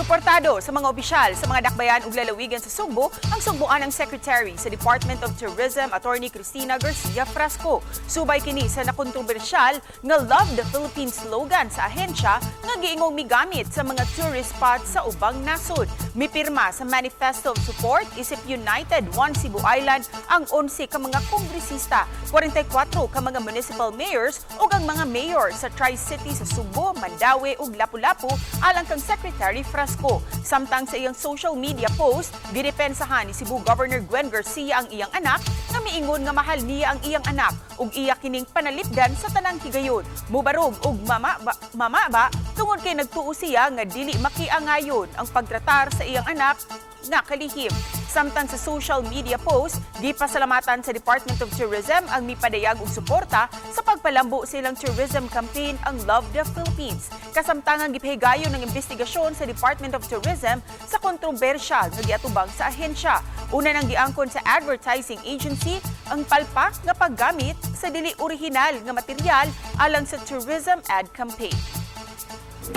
Suportado sa mga opisyal sa mga dakbayan ug lalawigan sa Sugbo ang Sugboanang Secretary sa Department of Tourism, Attorney Cristina Garcia Frasco. Subay kini sa nakontrobersyal nga "Love the Philippines" slogan sa ahensya nga giingong migamit sa mga tourist spots sa ubang nasod. Mipirma sa Manifesto of Support isip United One Cebu Island ang 11 ka mga kongresista, 44 ka mga municipal mayors ug ang mga mayor sa Tri-City sa Sugbo, Mandaue ug Lapu-Lapu alang kang Secretary Frasco. Samtang sa iyang social media post, gidepensahan ni Cebu Governor Gwen Garcia ang iyang anak nga miingon nga mahal niya ang iyang anak ug iya kining panalipdan sa tanang higayon. Mubarog og mama ba tungod kay nagtuo siya nga dili makiangayon ang pagtratar sa iyang anak nga kalihim. Samtang sa social media post, gipasalamatan sa Department of Tourism ang mipadayag og suporta sa pagpalambo silang tourism campaign ang Love the Philippines. Kasamtangang gipahigayon ng investigasyon sa Department of Tourism sa kontrobersyal nga giatubang sa ahensya. Una nang giangkon sa advertising agency ang palpak nga paggamit sa dili orihinal nga material alang sa tourism ad campaign.